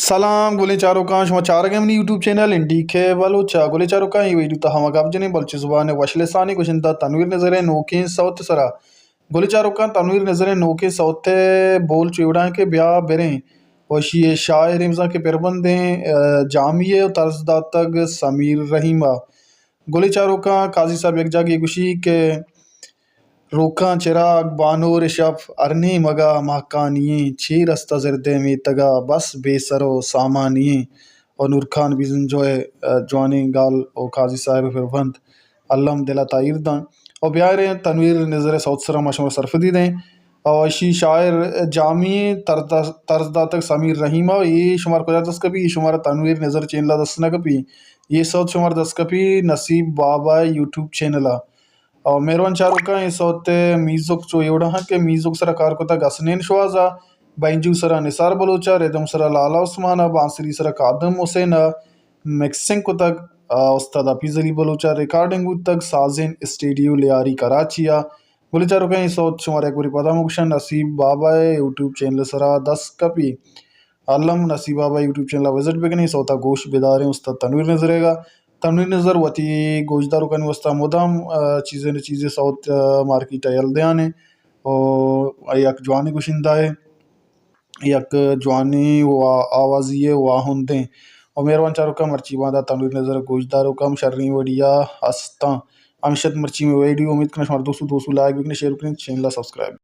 سلام گلیں چاروکاں، شما چارگ ءَ منی یوٹیوب چینل این ڈی کے بلوچ ءَ۔ گلیں چاروکاں، اے ویڈیو تہا ما گپ جنیں بلوچی زبان ءِ وش لسانی گشندہ تنویر نظر ءِ نوکیں سوت ءِ سرا۔ گلیں چاروکاں، تنویر نظر ءِ نوکیں سوت ءِ بول چو ایوڑاں کہ بیا بریں، و اشی ءِ شاعر ءَ بزاں کہ پربندیں، آ، جامی ءَ، و طرز داتگ سمیر رحیم ءَ۔ گلیں چاروکاں، قاضی صاحب یک جاگے گوشی کہ روکاں چراگ بانور شپ، ہر نیمگا ماہکانی ایں، چیر است زردیں میتگا بس بے سر و سامانی ایں۔ و نور خان بیزنجو ءِ، آ، جوانیں گال و قاضی صاحب ءِ پربند الم دل ءَ تاہیر داں۔ و بیائریں تنویر نظر ءِ سوت سرا ما شمارا سرپدی دیں۔ و اشی شاعر جامی، طرز، طرز داتگ سمیر رحیم ءَ۔ اے شمار کجا دست کپی؟ اے شمارا تنویر نظر چینل ءَ دست نہ کپی۔ اے سوت شمار دست کپی نصیب بابا ءِ یوٹیوب چینل ءَ۔ او مہروان چاروکاں، اے سوت ءِ میوزک چو اے وڑا ہاں کہ میوزک سرا کار کتگ حسنین شوہاز ءَ، بینجو سرا نثار بلوچ ءَ، ردم سرا لالا عثمان ءَ، بانسری سرا خادم حسین ءَ، مکسنگ کتگ، آ، استاد حفیظ علی بلوچ ءَ، ریکارڈنگ بوتگ سازین اسٹیڈیو لیاری کراچی ءَ۔ گلیں چاروکاں، اے سوت شمارا یک بری پدا مگوشاں نصیب بابا ءِ یوٹیوب چینل ءِ سرا دست کپی۔ الم نصیب بابا یوٹیوب چینل ءَ وزٹ بکنیں، سوت ءَ گوش بداریں استاد تنویر نظر ءِ گا۔ تنویر نظر وتی گوشداروکانی واسطہ مدام، آ، چیزے نہ چیزے سوت، آ، مارکیٹ ءَ یل دیان ایں۔ او یک جوانیں گشندہ ءِ، یک جوانیں و آوازی ءِ واہند ایں۔ او مہروان چاروکاں، مرچی باندا تنویر نظر ءِ گوشداروکاں ہم شریں وڑیا ہستاں۔ ہمیشہ مرچی میں ویڈیو امید کناں شمار دوست و دوست لائک بکنیں، شیئر بکنیں، چینل ءَ سبسکرائب۔